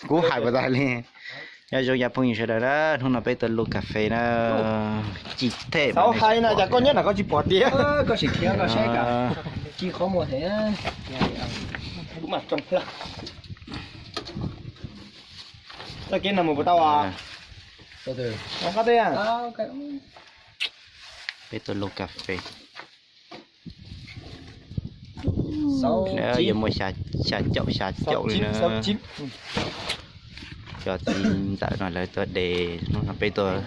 Kuv hais puas tas li. Nyob zoo cov phooj ywg sawv daws na, hnub no peb tuaj luaj kas fes na, ci thej. Xav hais na, cas koj nyob nram koj tsis pom tiag. Koj sim khiav koj saib kas, ci qhov muag heev. Kuv mam tsoo. Txoj kev no mus puas tau os? Peb tuaj luaj kas fes. Yuav muaj xya caum xya caum li na. Cov txiv ntxawm no lawv tuaj de, hnub no peb tuaj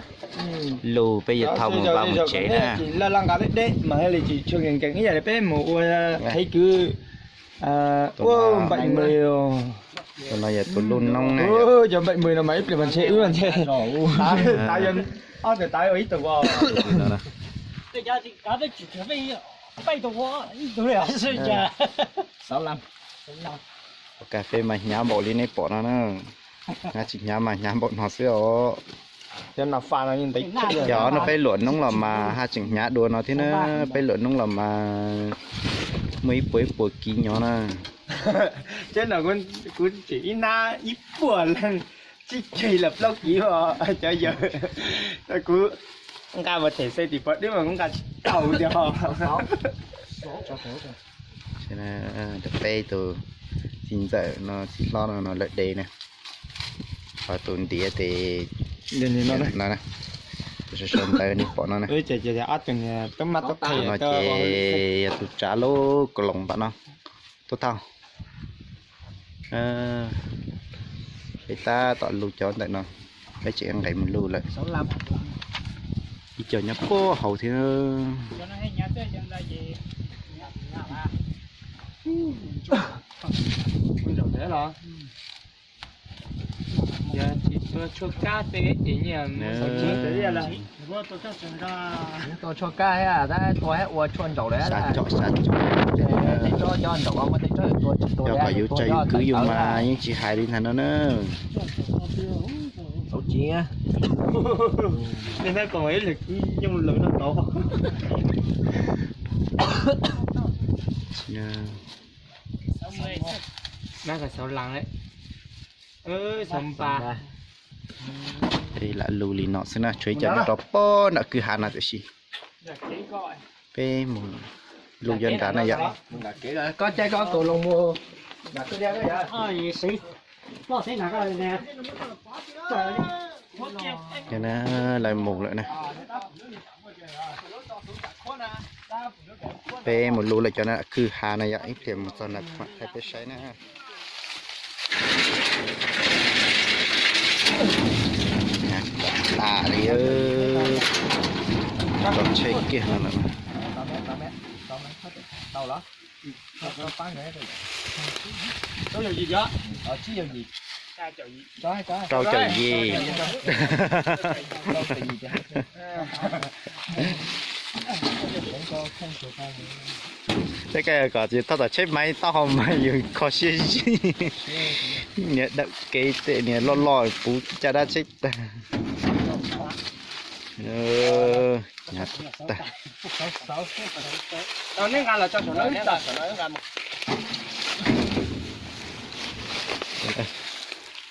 luaj, peb yuav thauj mus vaj mus tsev na. Peb mus ua qhev kwv. Tus no yog tus luj noob na. Cov npaim mws no mas ib pliag mas ntshe wb ntshe Ua kas fes mas hnyav npaum li nej pom no na. Hnyav tsis hnyav mas hnyav npaum no xwb os. Yog no peb luam noob los mas haj tseem hnyav dua no thiab na. Peb luam noob los mas muaj ib puas ib puas kiv nyob na. Teb no kuv tseem ib hnab ib puas leej, tsib ceg los plaub kiv os cov yawg. Kuv nqa mus them xej tim pov dwb mas kuv nqa tsis tau tiag. Peb tus txiv ntxawm no txiv hlob no no lawv de na. Ho tus ntiav tes no, tus sawv sawv ntawd nej pom no na. No ces yog tus tsav lub kaus loos npam no. Tuaj tau. Peb tab tom luj cov ntawm no, peb tseem nqes mus luj lawm. Ib co nyob puag hauv thiab. Yog tsis tua tshuaj kab tej ces nyiaj mus. Tua tshuaj kab thiab tab tua thiab ua tshuaj ntsaum lawm. Xya caum, xya caum. Tej tsob cov ntsaum muaj tej tsob tua tsis tua. Yog kom yus tsaws yus kwv yus mas yeej tsis hais li ntag no na. Txaus tsis. Nej hnab ko ib leeg kwv nyooj lawm no tod. Hnab ko xauv las, xauv npas. Peb lam luj li no xwb na, tshuav ib co nyob rau pem nram kwj ha no tiam sis peb mus luj cov nrad na yom. Lawv mus lawm na. Peb mus luj lawm cov nram kwj ha na yom, ib pliag mus txog nrad mam thaij peb saib na. Tas li, tau tsheb kiag no lawm. Rau caum yim. Tej ko kom tsis tau tom tsheb mas taub hau mas yus kho siab zim. Niag dawm kev tej niag loj loj puv caj dab tsheb tag. Hnyav tag.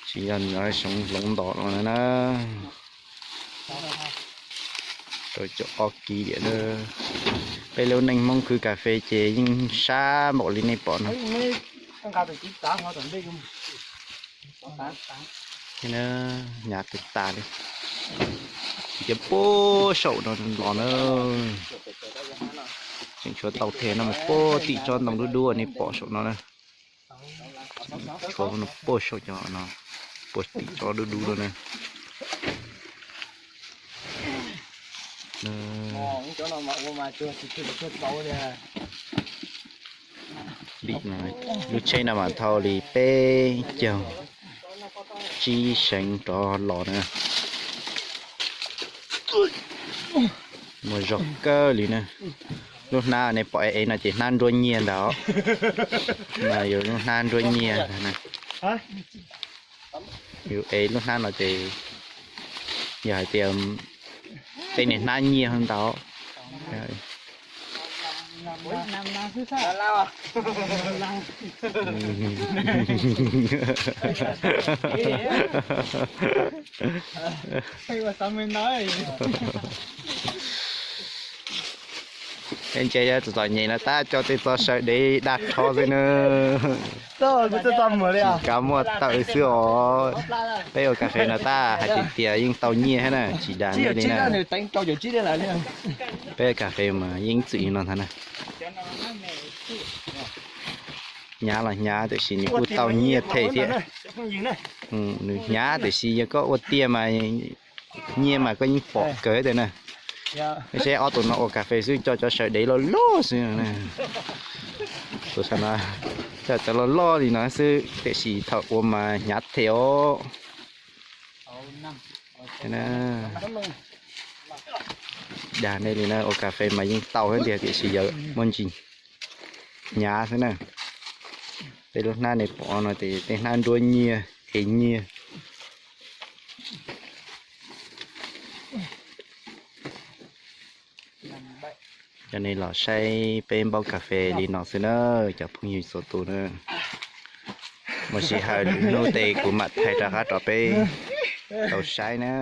Tsis yog nyob soov hloov ntos no na. Rau caum ob kiv diam na. Peb lub neej Hmoob khwv kas fes ces yeej sab npaum li nej pom no. Hnyav tas tas li. Ces puag saum no los na. Tseem tshuav tau thiab no mas puag tim tsob ntoo dub dub nej pom saum no na. Tshuav puag saum cov no, puag tim tsob dub dub no na. Lub tsheb no mas thauj li peb caug tsib seev rov los na. Muaj zog kawg li na. Lub hnab nej pom ev ev no ces hnab nruab nyiaj ntag. No yog lub hnab nruab nyiaj ntag na. Yus ev lub hnab no ces yog hais tias tej niag hnab nyiaj ntag. Peb ntshe yog txom txom nyem no tab co tej txoj saw dev dag rho xwb na. Tsis kav muaj tawm xwb os. Peb ua kas fes no tab hais tias tias yeej tau nyiaj thiab na, tsis dag nej li na. Peb kas fes mas yeej txwm li no ntag na. Hnyav los hnyav tiam sis nws kuj tau nyiaj them thiab. Nws hnyav tiam sis yog koj ua tiag mas nyiaj mas koj yeej pom kawg tiag na. Seb ob tug no ua kas fes xwb coj cov saw dev loj loj xwb. Tus saum no coj cov loj loj li no xwb tiam sis thaum ua mas hnyav them os. Dag nej li na, ua kas fes mas yeej tau thiab tiag tiam sis yog muaj ntsis hnyav xwb na. Tej lub hnab nej pom no ces tej hnab nruab nyiaj, ev nyiaj. Coj nej los saib peb npaub kas fes li no xwb na, cov phooj ywg txhua tus na. Muaj sij hawm lwm hnub ces kuv mam thaij rov qab rau peb tau saib na.